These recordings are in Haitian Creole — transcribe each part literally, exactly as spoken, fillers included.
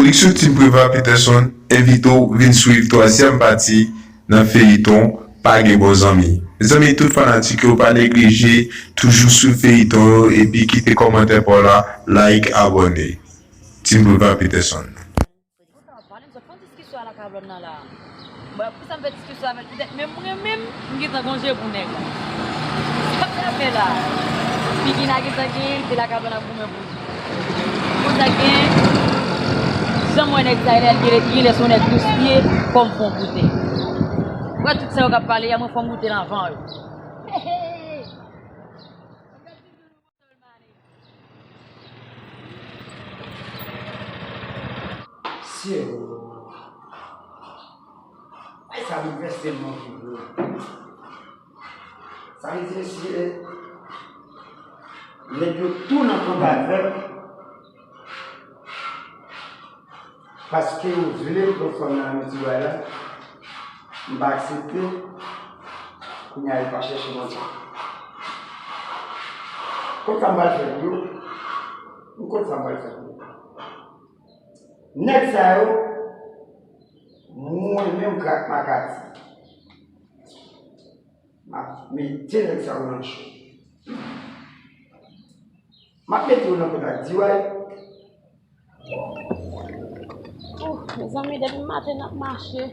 Piblik sou Team Preva Peterson envite w vin swiv twazyèm pati nan feyiton Pa gen bon zanmi. Mezanmi, tout fanatik yo, pa neglije toujou swiv feyiton yo epi kite kòmantè pa w la, like, abòne. Team Preva Peterson. Pale m sot fè yon diskisyon a lakay blòd nan la. Bon, pou sa m fè diskisyon avè l, poutèt menm mwen menm, m gentan gon je pou nèg la. Sa m ap fè la? Figi n a gentan genyen, se lakay blòd n ap goumen pou li. Konsa gen, jan m wè nèg sa ye, li genlè se yon nèg dous li ye, fò m fè yon goute. Wè tout sa yo k ap pale a, mwen fò m goute l anvan yo. Sye o. Ay, sa boulvèse m anpil, wi. Sa vle di, mesye, nèg yo tou nan kont avè m. Paske yo vle pran fanm nan nan ti bagay la, m pa aksepte. Kounye a, yo pa chèche Bondye. Konn sa m pral fè pou yo? M konn sa m pral fè pou yo. Nèg sa yo, mwen menm, Krak Makati, m ap mete nèg sa yo nan cho. M ap mete yo nan kontak D-Way. Ouh, mezanmi, depi maten n ap mache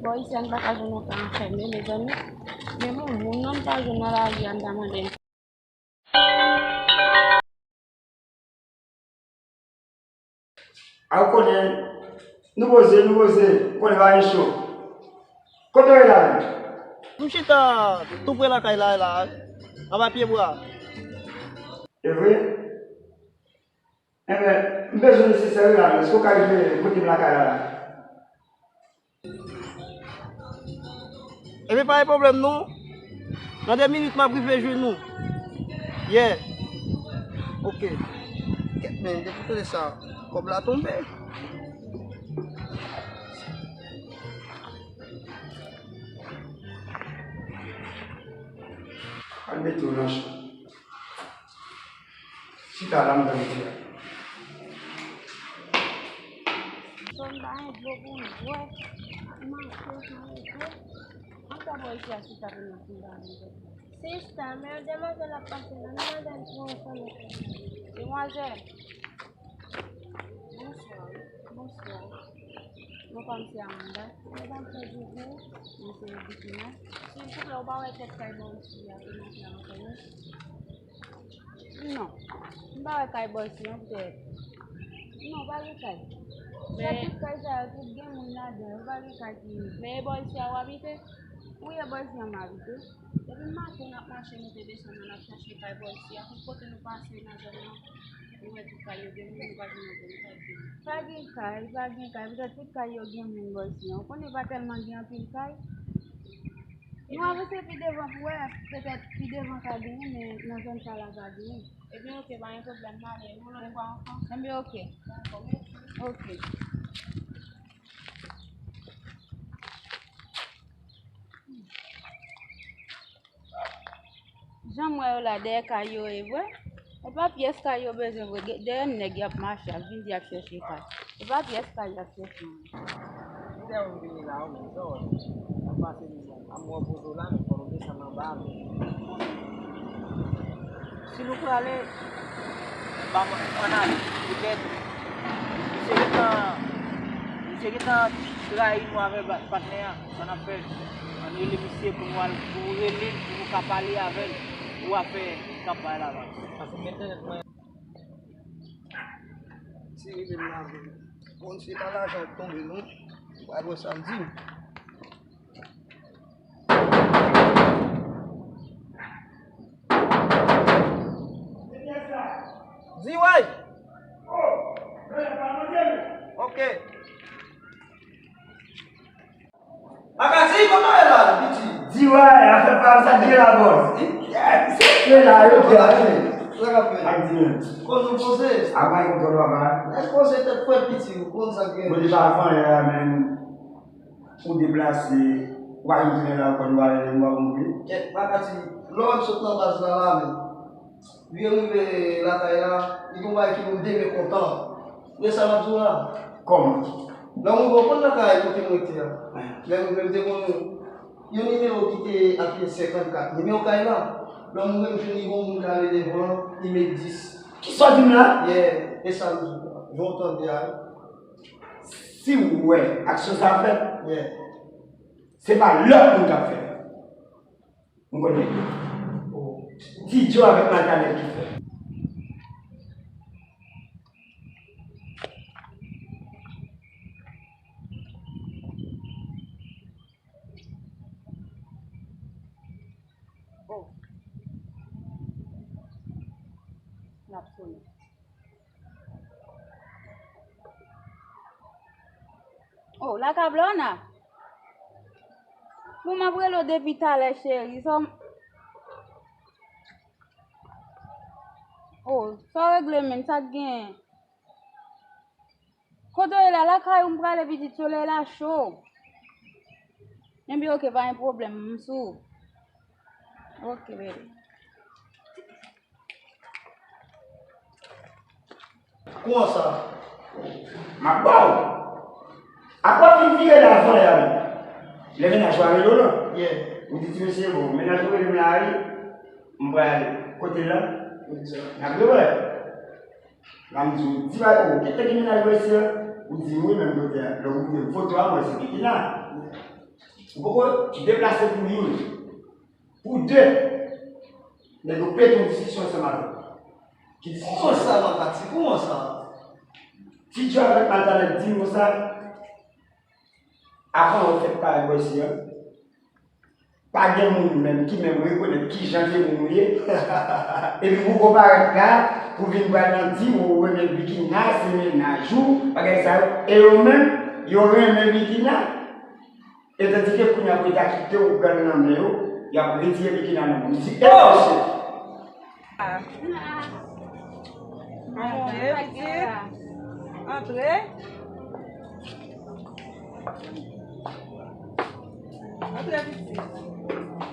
bò isi a, n pa ka jwenn yon ka anfème, mezanmi. Men bon, moun nan m pa jwenn nan lari a, m ta mande l. A, ou konnen, nou poze, nou poze, ou konnen bagay cho. Kote w ye la menm? M chita tou pre lakay la, la, anba pye bwa. E vre? Enben, m bezwen nesesè wi la, èske w ka rive kote m lakay la la? Ebyen, pa gen pwoblèm non. Nan de minit, m ap rive jwenn ou. Yeah. Ok. Kèt, men, depi kote sa, kòb la tonbe. Al mete w nan cho. Chita la, m tann ti a. Son ba yon dlo pou m bwè. M mache san rete. Ann fè bò isi a chita pou nou ti ba nou. Sista, men yon demwazèl ap pase la, nou mande l pou yon fanm. Demwazèl. Bonswa. Bonswa. Mwen pa m se Amanda. Mwen pa m se Joujou. Mwen se Bikina. Silvouplè, ou pa wè tèt kay bò isi a, pou mwen fè anfèmen? Non. M pa wè kay bòs yo, poutèt. Non, pa gen kay. Sa men tout kay sa yo, tout gen moun ladan yo, pa gen kay ki. Men e bò isi a w abite? Wi, e bò isi a m abite. Depi maten n ap mache monte desann nan, n ap chache kay bòs yo. Tout kote nou pase nan zòn nan, nou wè tout kay yo gen moun, nou pa jwenn okenn kay ki. Pa gen kay, pa gen kay. Poutèt tout kay yo gen moun bòs yo. Ou konnen pa tèlman gen anpil kay. Nou avanse pi devan pou wè, petèt pi devan ka genyen, men nan zòn sa la pa genyen. Ebyen, oke, pa gen pwoblèm, m ale. Nou lòt fwa ankò. Enben, oke. Dakò, mèsi. Oke. Jan m wè yo la, dèyè kay yo ye vre. E pa pyès kay yo bezwen vre. Dèyè m nèg y ap mache, ap vin di y ap chèche kay. E pa pyès kay y ap chèche non. Lè m vini la, ou menm, sa w wè? M ap pase devan. M ap wè w poze w la, men fò nou desann anba a, men. Si nou prale, ba mwen, ann ale. Poutèt, misye gentan, misye gentan trayi nou avè pa-, patnè a. Sa n ap fè, ann rele misye pou nou al, pou nou rele l, pou nou ka pale avè l, pou afè kanpay la va. Paske m entènèt mwen. Si rive m la, bon, se pa lajan w tonbe, non. Ou pa dwe sa m di. D-Way! Ok. Makati, kòman w ye la, piti? D-Way, afè pa m sa, di la bòs. Yes. Se la, yo di afè. Sa k ap fèt? Ak di menm. Koz nou poze. Ak mwen konn papa. Lès poze tèt frè piti, ou konn sa k gen. Bon, deja avan yè a menm, ou deplase, ou pa janm tounen la ankò, nou pa rele, nou pa konn ouvri. Kèt, Makati, lè w sot nan baz la, la menm. Vin rive lakay la, li gon bagay ki nou demen kontan. Men sa m ap di w la. Kòman? Lè m rive, w konn nan kay kote m rete a. Lè m rive, m te konn yon nimewo ki te apiye senkannkat. Nimewo kay la. Lè m rive, m jwenn li, gon moun k ale devan, li met dis. Kisa w di m la? Yeah, e sa m di w. Jan w tande a. Si w wè aksyon sa fèt, yeah, se pa lòt moun k ap fè l. M konnen. Ti Djo avèk Maltanèl ki fè. Oh. L ap sonnen. Oh, la Kablona. Bon, m ap rele w depi talè, cheri. Sa w, oh, sa w regle menm, sa k genyen? Kote w ye la? Lakay ou m prale, pitit, solèy la cho. Ebyen, oke, pa gen pwoblèm, m sou. Oke, bebe. Kouman sa? M ap ba w. Apa w fin vire la avan lè a menm? Lè mennaj ou a rele w lan? Yeah. Ou di ti mesye, bon, mennaj ou rele m la, wi. M prale. Kote l la? N ap rewè. La m di w, di bagay, ou gentan gen mennaj ou isi a? Ou di m wi, menm kote a. Lè w ouvri foto a, m wè se Bikina. Ou poko deplase pou youn. Pou de. Nèg yo pete yon diskisyon ansanm avè w. Ki diskisyon? Kouman sa, Makati? Kouman sa? Ti Djo avèk Maltanèl di m konsa, avan w fèk parèt bò isi a, pa gen moun menm ki menm rekonèt ki jan de moun ou ye. Epi pou w parèt la, pou w vin pral nan di m ou remèt Bikina, se mennaj ou, bagay sa yo. E yo menm, yo renmen Bikina. E tandike kounye a pou yo ta kite w pran nan men yo, y ap retire Bikina nan men w. M di, e mesye! Antre, pitit. Antre. Antre, pitit.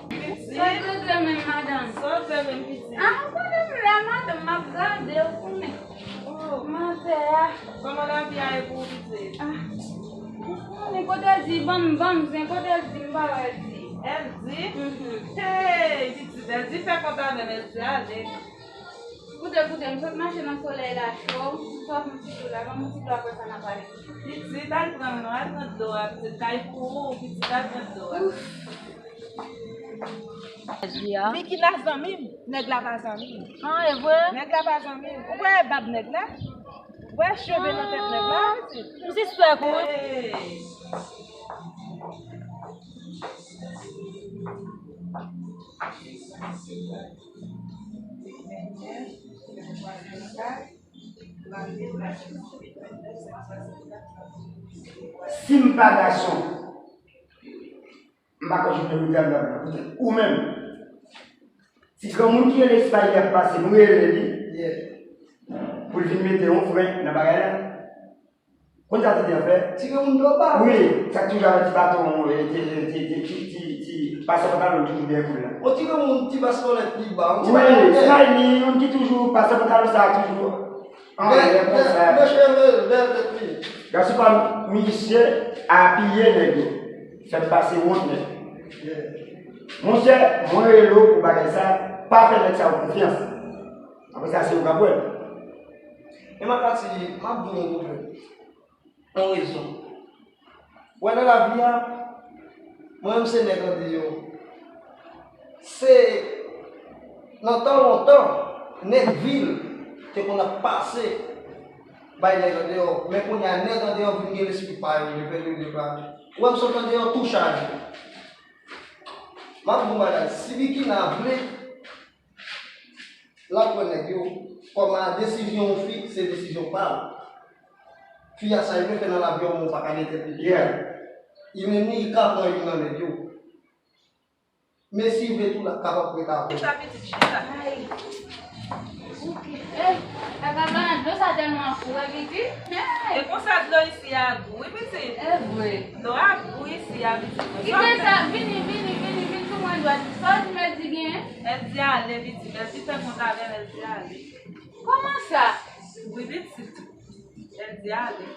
Pitit. Sa w regle menm, madanm? Sa w regle menm, pitit? Ah, ou konnen m la, madanm, m ap gade w konnen. Oh. Mantè a. Kòman lavi a ye pou ou, pitit? Ah. Ou konnen kote l di, ban m, ban m zen, kote l di, m pa wè l di. L di? Mhm. Hey, pitit, l di fè kont avè m, l di ale. Koute, koute, m sot mache nan solèy la cho, m sot yon ti dlo la, ban m yon ti dlo apre sa n a pale. Pitit, al pran, non, al pran dlo a, pitit, kay pou ou, pitit, al pran dlo a. Ouf. Bikina zanmi m, nèg la pa zanmi m. Ah, e vre? Nèg la pa zanmi m. Ou wè bab nèg la? Ou wè cheve nan tèt nèg la? M sispèk ou wi. Hey. Si m pa gason, m pa ka jwenn yon dam la, poutèt ou menm. Ti granmoun ki rele Espay ki ap pase, nou rele li pou l vin mete yon fren nan bagay la. Konn sa ti te fè? Ti granmoun dlo ba. Wi, sa k toujou avè ti baton, e, ti, ti, ti, ti, ti, ti, ti, pase pantalon toujou dèyè kou l la. On ti granmoun ti bas kolèt li ba, on ti bagay. Wi, Smiley, youn ki toujou pase pantalon sa toujou anlè konsa. Bèl, bèl, bèl cheve, bèl tèt li. Gason pa m, misye apiye nèg yo. Fè m pase wont nèt. Yeah. Monchè, mwen rele w pou bagay sa, pa fè nèg sa yo konfyans. Apre sa, se ou k ap wè. E Makati, m ap di w yon pwoblèm. Yon rezon. Ou wè nan lavi a, mwen menm se nèg andeyò. Se nan tan lontan, nèg vil te konn ap pase bay nèg andeyò. Men kounye a, nèg andeyò vin gen lespri pa yo, yo pèdi yo deplase. Ou wè m sot andeyò tou chaje. M ap di w bagay, si Bikina vle, l ap wè nèg yo, kòm a desizyon yon fi, se desizyon pa l. Fi a sa li vle fè nan lavi a, ou pa ka entèprete. Yeah. Li menm li ka pran youn nan nèg yo. Men si li vle tou, l ap kapab prete avè l. Chita, pitit, chita. Ay. Ok. Ey, kaka bana dlo sa tèlman fou, wi, pitit. Ey. E konsa dlo isi a gou, wi, pitit. E vre. Dlo a gou isi a, pitit. Kite sa, vini, vini, vini, vin sou mwen dwat. Sa w di m Èldi genyen? Èldi ale, pitit. Èldi fè kont avè m, Èldi ale. Kòman sa? Wi, pitit. Èldi ale.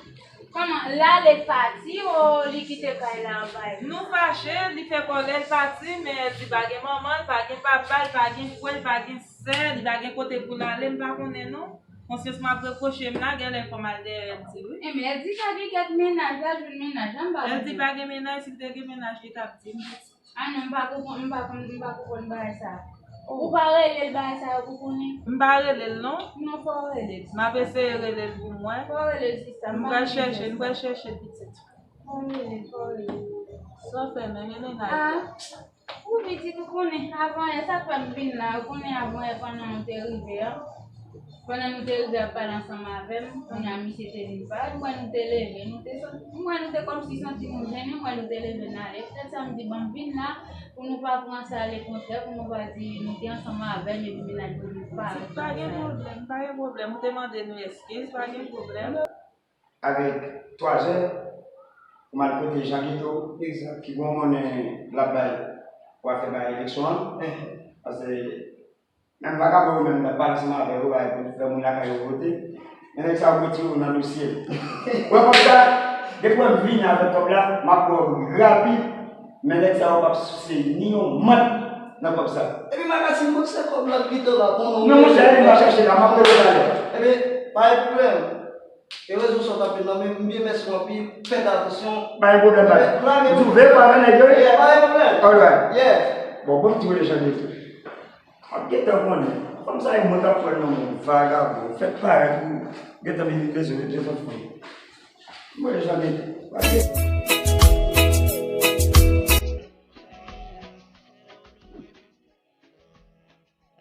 Kòman, l ale pati o li kite kay la anba l? Nou fache, li fè kòlè, l pati, men Èdi pa gen manman, l pa gen papa, l pa gen frè, l pa gen sè, li pa gen kote pou l ale, m pa konnen non. Konsyans m ap repwoche m la, genlè fò m al dèyè Èdi wi. Enben, Èdi ka gen kèk mennaj, l al jwenn mennaj anba. Èdi pa gen mennaj, si l te gen mennaj, li t ap di m. Ah non, m pa konprann, m pa konn, m pa konprann bagay sa. Ou pa rele l bagay sa yo pou konnen? M pa rele l non. Non, fò w rele l. M ap eseye rele l pou m wè. Fò w rele l sista. M pral chèche, m pral chèche pitit. Fò w rele l, fò w rele l. Sa w fè menm, e mennaj la? Ah, ou pitit ou konnen, avan yè, sa k fè m vin la, ou konnen avan yè pandan nou te rive an. Pandan nou te rive ap pale ansanm avè m, kounye a misye te vin parèt, m wè nou te leve, nou te santi, m wè nou te kòmsi santi nou jennen, m wè nou te leve n ale. Petèt sa m di ban m vin la, pou nou pa pran sa lekontrè, pou nou pa di nou te ansanm avè l, epi vin al pou nou parèt. Pa gen pwoblèm, pa gen pwoblèm, ou te mande nou eskiz, pa gen pwoblèm. Avèk twa zè, pou m al kote Jan Geto, ki gon monnen l ap bay pou afè bay eleksyon an, paske Menm vakabon yo menm, m t ap pale ansanm avè yo, bagay pou fè moun lakay yo vote. Men nèg sa yo retire yo nan dosye. Ou wè kòb sa, depi w wè m vini avèk kòb la, m ap ba w rapid, men nèg sa yo p ap souse ni yon mant nan kòb sa. Epi Magasin, mwen se kòb la k pito la pou nou. Men monchè, epi m ap chache la, m ap rele talè. Ebyen, pa gen pwoblèm. E rezon sa w t ap vin nan men m, m byen mèsi w anpil, fèt atansyon. Pa gen pwoblèm, baz. Ou twouve w avè nèg yo wi? Yeah, pa gen pwoblèm. Alright. Yeah. Bon, bon, m tou rele Jan Geto. M ap gentan konnen. Fanm sa e mwen k ap pran nan men w, vagabon. Fèk parèt ou gentan vin bezwen, bezwen fouye. Mwen Jan Geto.